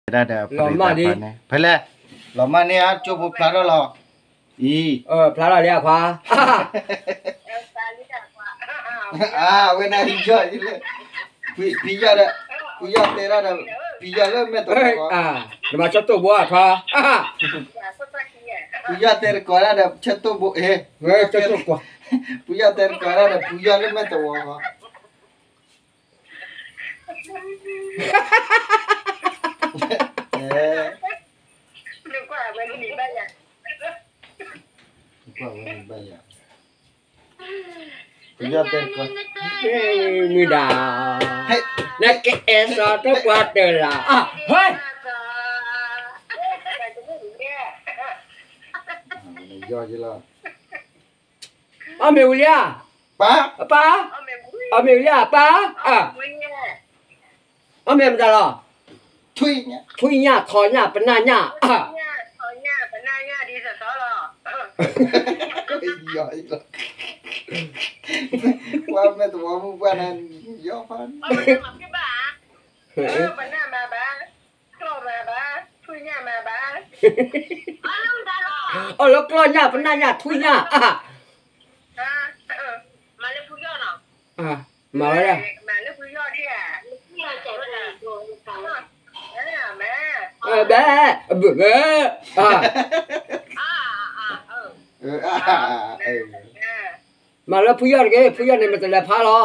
ဒၣ်ဒီး လီၤမၢ်ဒ် ဖဲလဲၣ် လီၤမၢ်န့ၢ်ဧါ ကၠိဖိဖျါထီၣ်လီၤ အံၤ ဖျါထီၣ်လံအခွါ အဝဲန့ၣ်ယီၢ်လၢ ဖုယီၢ်ဒီး ဖုယီၢ်တဲဒၣ်ဒီး ဖုယီၢ်လၢမဲာ်တဝီ နမၤဆၢတိၢ်ဘိအခွါ ဖုယီၢ်တဲတကိးဒၣ်ဒီး ဆၢတိၢ်ဘိ ဖုယီၢ်တဲတကိးဒၣ်ဒီး ဖုယီၢ်လၢမဲာ်တဝီ ကွၢ်ဝဲန့ၣ်ဘၣ်ယၤ မုၢ်ဒၣ် နကအဲၣ်စီၤတပှၢ်တၢၢ်လၢ ဟဲ ယီၢ်ယလီၤ အီၣ်မ့ၤဝံၤလံဧါ ပၢ် ပၢ် အီၣ်မ့ၤဝံၤလံဧါ ပၢ် အီၣ်မ့ၤမတၤလီၤ ထွံၣ်ညၣ် ထီညၣ် ပနၢ်ညၣ် ပနၢ်ညၣ် ဒ်သိးသိးလီၤ ပှၤမဲာ်တဝီမုၢ်ပှၢ်န့ၣ် ယီၢ်ဖးန့ၣ် ပနၢ်မၤဘၣ် ကျီၢ်မၤဘၣ် ထွံၣ်ညၣ်မၤဘၣ် အီၣ်လၢကျီၢ်ညၣ် ပနၢ်ညၣ် ထွံၣ်ညၣ် မၤလၢဖုယီၢ်နီၤ မၤဝဲဒၣ် မၤလၢဖုယီၢ်ဒ်ဧါ ဘဲ ဘဲ ဘဲ မၤလၢဖုယီၢ်တဂ့ၤ ဖုယီၢ်န့ၣ်မ့ၢ်တလဲၤဖးလီၤ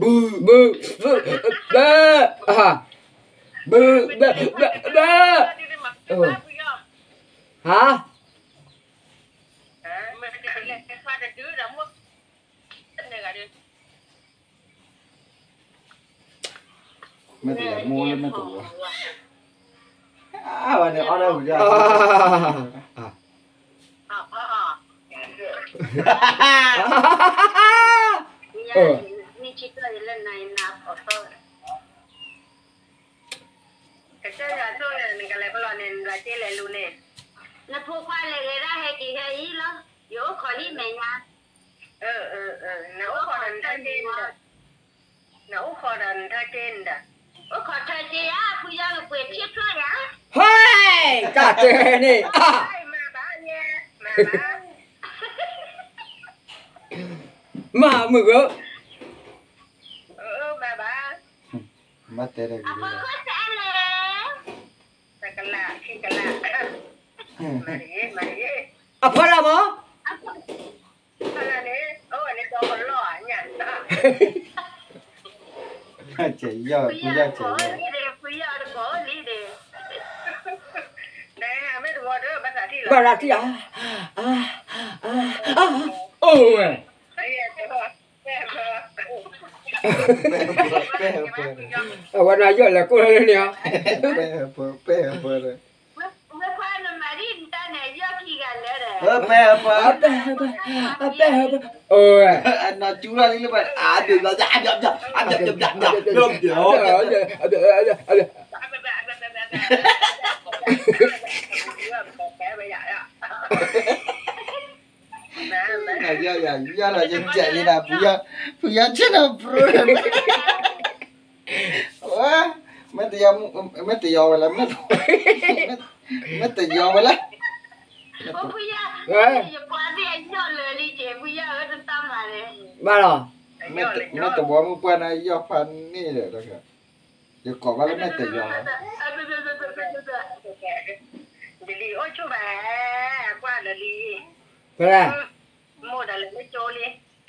ဘု ဘု ဘု ဘဲ ဘု ဘဲ ဘဲ ဘဲ ဟါ မ့ၢ်တလဲၤမိၢ်လၢမ့ၢ်တဝီ အဝဲန့ၣ်အီၣ်ဒၣ်ဝံၤဒၣ် ကစၢ်ယွၤဆိၣ်ဂ့ၤ နကလဲၤပလီၢ်န့ၣ် နဘၣ်တ့လဲၤလူၤန့ၣ် နဖိခွါလဲၤဂဲၤဒၣ်ဟဲက့ၤဟဲအံၤလီၤ ယအိၣ်ခိးလံမဲာ်ညါ နအိၣ်ခိးဒီးနထၢက့ၤန့ၣ်ဒီး နအိၣ်ခိးဒီးနထၢက့ၤန့ၣ်ဒီး အိၣ်ခိးထၢက့ၤဧါ ဖုယီၢ်ကပှ့ၤထံဖျၢၣ်ယၤ ဟဲ တၢ်တဲန့ၣ် မၤဘၣ်ယဲ မၤဘၣ် မၤမုၢ်ဂၢ မၤဘၣ် မၤတဲဒီး အဖီခိၣ်ဆဲးလဲၣ် တကလး ခံကလး မၤတဂ့ၤ မၤတဂ့ၤ အဖီလာ်မး ဖီလာ်န့ၣ် အိၣ်ဝဲန့ၣ်ဒီကလီၢ်ညါ ကဲယီၢ် ဖုယီၢ်ကဲယီၢ် ဖုယီၢ်တကိးလံဒီး ဘၣ်ရၤထံၣ်ဧါ အိၣ်ဝဲ အဝဲဒၣ်ယီၢ်လဲၤကိၢ်လၢန့ၣ်ဧါ ပဲၢ်ဟၢဖၢ ပဲၢ်ဟၢဖၢဒီး ပဲၢ်ဟၢဖၢ ပဲၢ်ဟၢဖၢ အနီၢ်ကၠူလီၤလံလၢပှၤ အဒိၣ်ဘျီ အဘျီဘျီ အဘျီဘျီ ဘျီဘျီ ယီၢ်ယီၢ်ယီၢ်ဒီးယကဲးလံနၤ ဖုယီၢ် ဖုယီၢ်ဆ့ၣ်နီၤပြၢ ဝဲ မ့ၢ်တယီၤ မ့ၢ်တယီၤဝဲလဲၣ် မ့ၢ်တယီၤဝဲလဲၣ် ဘၣ်လီၤ မ့ၢ်တဘီမုၢ်ပှၢ်န့ၣ် ယီၢ်ဖးန့ၣ်ဒီး ယကိးဘၣ်လၢမ့ၢ်တယီၤလီၤ ဒ်လံအိၣ်ဆိၣ်ဘၣ် ကွၢ်ဒီးလံ ဖဲလဲၣ် မိၢ်ဒီးလၢမ့ၢ်ကၠိ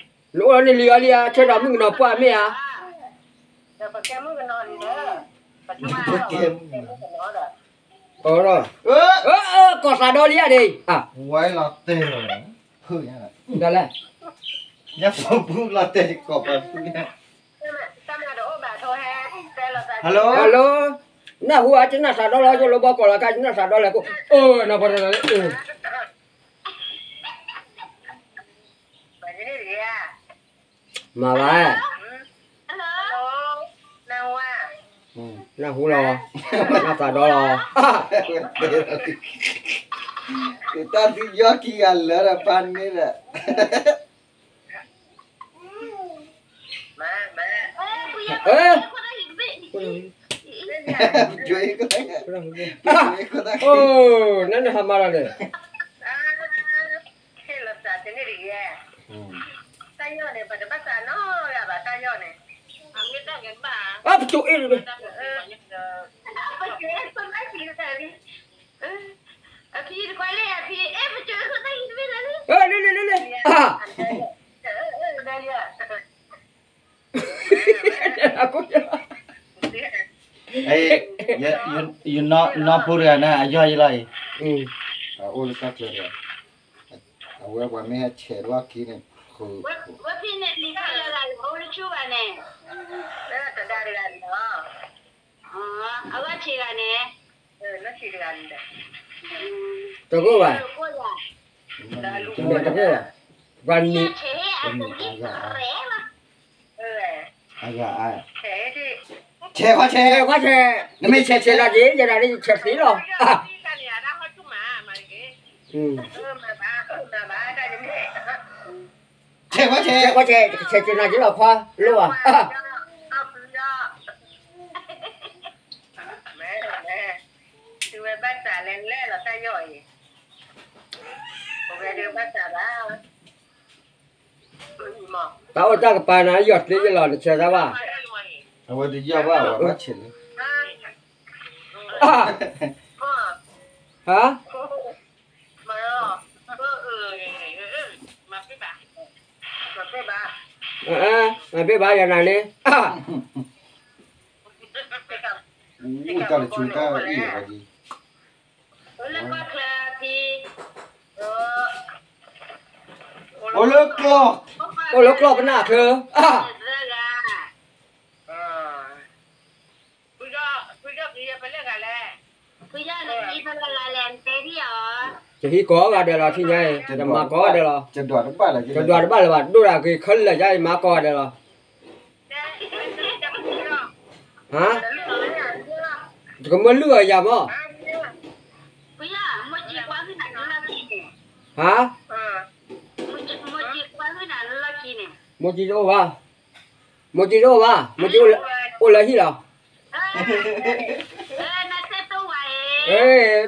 လံ နအိၣ်လီၤန့ၣ်လံအီၤလံဧါ ဆၢဒီးမုၣ်ကနီၤပှၢ်မ့ၢ်ဧါ ဒီးပကဲမုၣ်ကနီၤန့ၣ်ဒီး ပကဲမုၣ်ကနီၤဒီး အၢ ကီၢ်သးဒီလံဧါဒ်အံၤ ဝဲလီၤတဲာ်လီၤ ဖုညါ ဒ်လဲၣ် ညါဖိပူၤလီၤတဲာ်ကီၢ်ပၤဖုညါ ဟဲလီၤ ဟဲလီၤ နၢ်ဟူဧါ ကနၣ်သးဒီလီၤ ယလိဘီကီၢ်လီၤကါ ကနၣ်သးဒီလဲၣ်ကိး အၢ နီၢ်ပှၤတဂၤလၢ မၤဘၣ် နၢ်ဟူလီၤ နၢ်သးဒီလီၤ တၢ်သုယီၢ်ခံဂၤလၢာ်ဒီးဖးန့ၣ်ဒီး မၤ မၤ အၢ ပကၠိအ့ၣ်ခိၣ်သၣ်, ပကၠိအ့ၣ်ခိၣ်သၣ်, အိ, နနဟးမၤလီၤန့ၣ်, ဟ့ၣ်လီၤသးတန့ၢ်တဂ့ၤ, တၢ်ယီၢ်န့ၣ် ပတဘၣ်သးနီတဂၤဘၣ် တၢ်ယီၢ်န့ၣ်, အပကၠိအ့ၣ်, လ့လ့လ့လ့, အ, ယနီၢ်ဖိတဂၤန့ၣ် အယီၢ်ယလီၤအံၤ, အအိၣ်လၢတၢ်ကျဲၤဒီး, အဝဲပှၤမ့ၢ်ဟဲဆဲးလီၤခံန့ၣ်, ဝဲဖဲန့ၣ်လံဘၣ်လၢဂၤအိၣ်တဆူဘၣ်န့ၣ်, တဒါတဂၤန့ၣ်လီၤ, အဂၤဆံးဂၤန့ၣ်, တဂိၢ်ဘၣ်, တဂိၢ်ဘၣ်, ပှၤနံၤ, အဂၤအါ, ဆဲးခွါဆဲး, ခွါဆဲး, နမ့ၢ်ဆဲးဆဲးလီၤက့ၤ ယဒၣ်န့ၣ်ယဆဲးသ့လီၤ, ဆဲးခွါဆဲး, ဆဲးခွါဆဲး, ဆဲးဆဲးနၤက့ၤလီၤခွါ, လိၣ်ဘၣ်, သုဝဲဘၣ်သးလဲၤလဲၤလီၤတၢ်ယီၢ်အံၤ, ပဝဲဒၣ်ဘၣ်သးဘၣ်, တၢ်အိၣ်တၢ်ကပၤနၤ ယီၢ်သ့ယလီၤ နဆဲးတၢ်ဘၣ်, အဝဲတယီၢ်ဘၣ် အဝဲဘၣ်ဆဲးလံ, ဟါ, မၤဘ့ၣ်ဘၣ်ယၤနၤန့ၣ်, တၢ်တကၠူတၢ်အံၣ်လီၤ, အိၣ်လၢကျီၢ်, အိၣ်လၢကျီၢ်ပနၢ်ချၢ, ယဟံးကိးဂၤဒဲးလီၤ ထံၣ်ညါအံၤ ယမၤကိးဂၤဒဲးလီၤ, ယဒွးတဘၣ်လၢၤဘၣ် ဒိၣ်ဒၣ်က့ၤခဲလၢာ်ယါ ယမၤကိးဂၤဒဲးလီၤ, ဟါ, ယကမၢလုၢ်အီၤယၤမး, ဟါ, မိၢ်ကံတအိၣ်ဘၣ်, မိၢ်ကံတအိၣ်ဘၣ်, မိၢ်ကံအိၣ်လၢဟံၣ်လီၤ,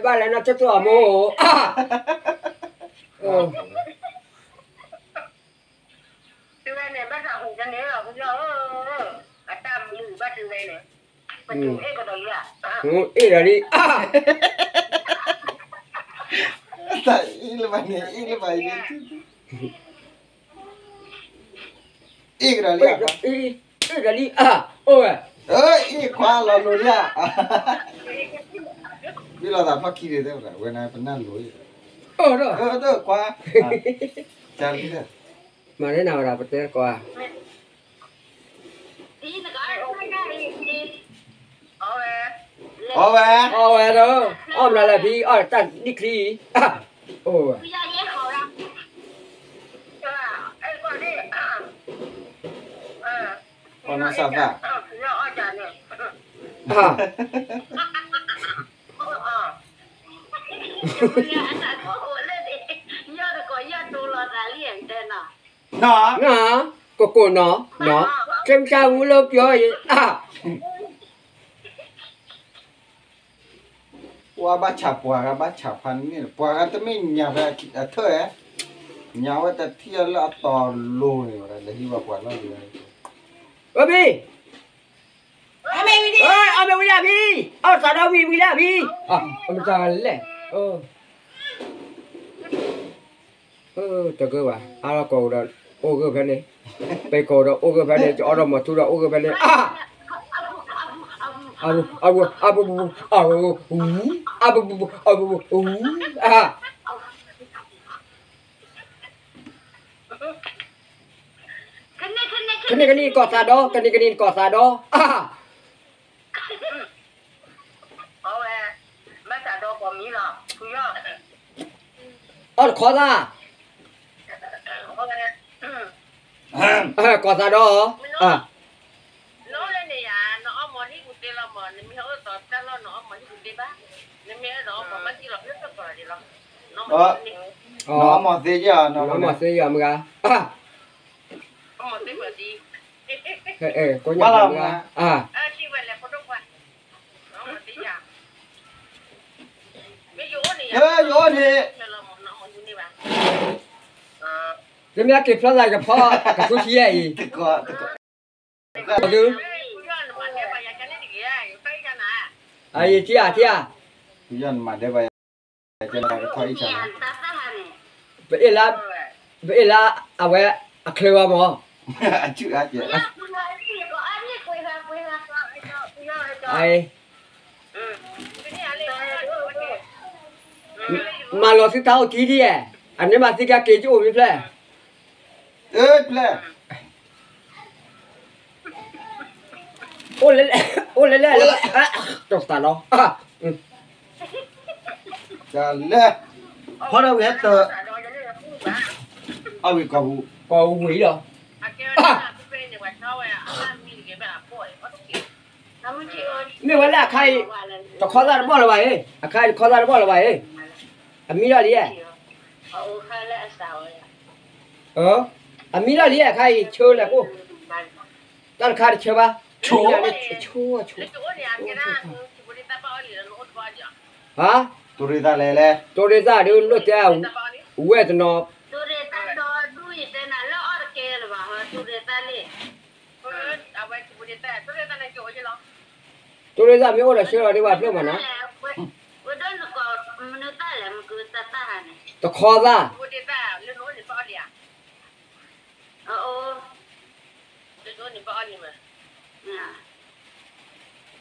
ဘၣ်လၢနဆၢတိၢ်အမိၢ်, သုဝဲန့ၣ် ဘၣ်သးဟူးတန့ၢ်လီၤ ပယီၤဧၢ, အတၢ်မုာ်ဘၣ်သုဝဲန့ၣ်, ပတုၤအ့ၣ်ကဒီးလံ, အ့ၣ်ဒီးလံ, တၢ်အ့ၣ်လၢၤဘၣ်န့ၣ် အ့ၣ်လၢၤဘၣ်အံၤ, အ့ၣ်ကဒီးလံ, အ့ၣ်ဒီးလံ, အိၣ်ဝဲ, အ့ၣ်ခွါလီၤလိၤလံ, ဘၣ်လီၤသးဖီၣ်ခံန့ၣ် ဝဲန့ၣ်ပနၢ်လိၤ, အိၣ်ဒီး, ခွါ, တၢ်လံ, မၤန့ၢ်နၤဝဲဒၣ် ပတဲတကိးဧါ, အီၣ်ဝဲ, အီၣ်ဝဲဒီး, အီၣ်မနုၤလဲၣ်ဖံ, အီၣ်တၢ်ဒံၣ်ချံ, အိၣ်ဝဲ, အီၣ်နီၢ်စၢ်သၣ်, နီၢ်, ကကိးနီၢ်, နီၢ်, ကဲမတၤဝူလၢပျီအံၤ, ပှၤဘၣ်ဆၣ်ပှၤဂၤဘၣ်ဆၣ်ဖးန့ၣ်, ပှၤဂၤတမ့ၢ်ညၣ်ဖဲအထၢၣ်ဧါ, ညၣ်ဝဲတထံၣ်လၢအတီၤလိၤန့ၣ် လဲၤဟံးဝဲပှၤလီၢ်လံ, အမ့ၢ်, အမ့ၢ်ဝံၤလၢအဖံ, အီၣ်သးဒီးဝံၤဝံၤလၢအဖံ, အမတၤလဲၣ် တဂၢၢ်ဘၣ်, အါလီၤကိးဒီး အိၣ်ဂၢၢ်ဖဲန့ၣ်, ပဲကိးဒီးအိၣ်ဂၢၢ်ဖဲန့ၣ်, ယအီၣ်ဒီးမီၤထူဒီးအိၣ်ဂၢၢ်ဖဲန့ၣ်, အ, အ, အ, အ, အ, အ, ကနံၣ်ကနံၣ်ကိးသးဒီး, ကနံၣ်ကနံၣ်ကိးသးဒီး, အ အီၣ်တခီသၣ်, ကိးသးဒီး, နအီၣ်မီၤသ့ယၤ, နအီၣ်မီၤသ့ယၤမုၢ်ဂၤ, ကိးညါမုၢ်ဂၤ, အ, အ, အ, ယအိၣ်န့ၣ်, သုမ့ၢ်က့ၤဖျီသးကဖီကဆူထံယဲအံၤ, သု, အယံၤထံဧါ, ထံဧါ, ပအ့ၣ်လၢ, ပအ့ၣ်လၢအဝဲအချၢဘၣ်မၢ်, မၤလီၤသုတၢ်အိၣ်ထံဒ်ယဲ, အန့ၣ်မၤသံကက့ၤကအိၣ်မ့ၢ်ဖျဲၣ်, ဖျဲၣ် အိၣ်လဲၣ်လဲၣ်, အိၣ်လဲၣ်လဲၣ်, တၢ်လီၤ, လဲၣ်, ဖီဒီးဝံၤဟဲတ, အဝံၤကီၢ်ပူၤ, ကီၢ်ဝံၤလီၤ, မ့ၢ်ဝဲလၢအခါအံၤ, တခီသၣ်တဘီၣ်လၢၤဘၣ်အံၤ, အခါအံၤတခီသၣ်တဘီၣ်လၢၤဘၣ်အံၤ, အမံလီၤလံ, အမံလီၤလံအခါအံၤ ဆၢလဲၣ်ကိၣ်, တၢ်တခါတဆၢဘၣ်, ဆိ, ဆိ, ဆိ, ဆိ, ဆိ, ဟါ, တိၤရ့ၣ်သၣ်ဒုးလိၣ်တဲ, ဝဲၢ်တနီၤ, တိၤရ့ၣ်သၣ်မ့ၢ်အိၣ်ဒီးဆှၢလီၤဒ်ဘၣ်ဖျၢၣ်မးနီၤ, တိၤရ့ၣ်သၣ်မ့ၢ်အိၣ်ဒီးဆှၢလီၤဒ်ဘၣ်ဖျၢၣ်မးနီၤ, တခီသၣ်,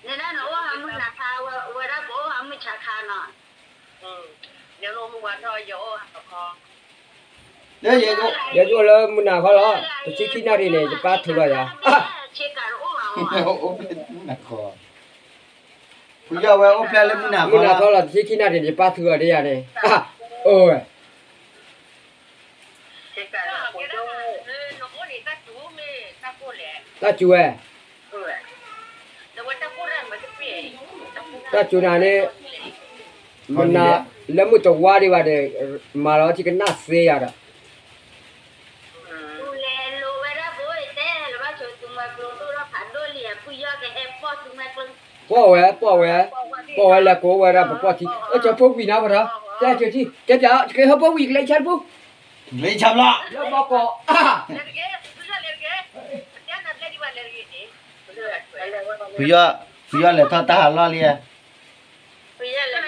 နဒၣ်နအိၣ်ဟးမုၢ်နၤခါ, ဝဲဒၣ်ပအိၣ်ဟးမုၢ်ဆါခါနီၤ, ယအိၣ်လၢမုၢ်နၤခီလီၤ, တဆံခံနၣ်ရံၣ်န့ၣ် ယပၢ်ထုးလီၤယၤ, မုၢ်နၤခီလီၤ တဆံခံနၣ်ရံၣ်န့ၣ် ယပၢ်ထုးလီၤဒ်ယၤန့ၣ်, အိၣ်ဝဲ တၢ်စူၤဝဲ, တၢ်စူၤနၤန့ၣ်, မုၢ်နၤ, လၢမုၢ်တဝါဒံးဘၣ်ဒီး, မၤလီၤထံကနၣ်သ့ယၤဒီး, ပီၣ်ဝဲ, ပီၣ်ဝဲ, ပီၣ်ဝဲလဲၤကိးဝဲဒၣ်ပပီၢ်ထံ, အၢကၠီဖိဝံၤနၤပဒီး, တဲကၠီထံ, တဲပၠး, တကဲဟဲဖိဝံၤကလဲၤဆါတပူၤ, ကလဲၤဆါဘျီ, လၢဘီကီး, ဖုယီၢ်လဲၤထီၣ်တၢ်ဟးလီၢ်လံဧါ, ဖုယီၢ်လဲၤ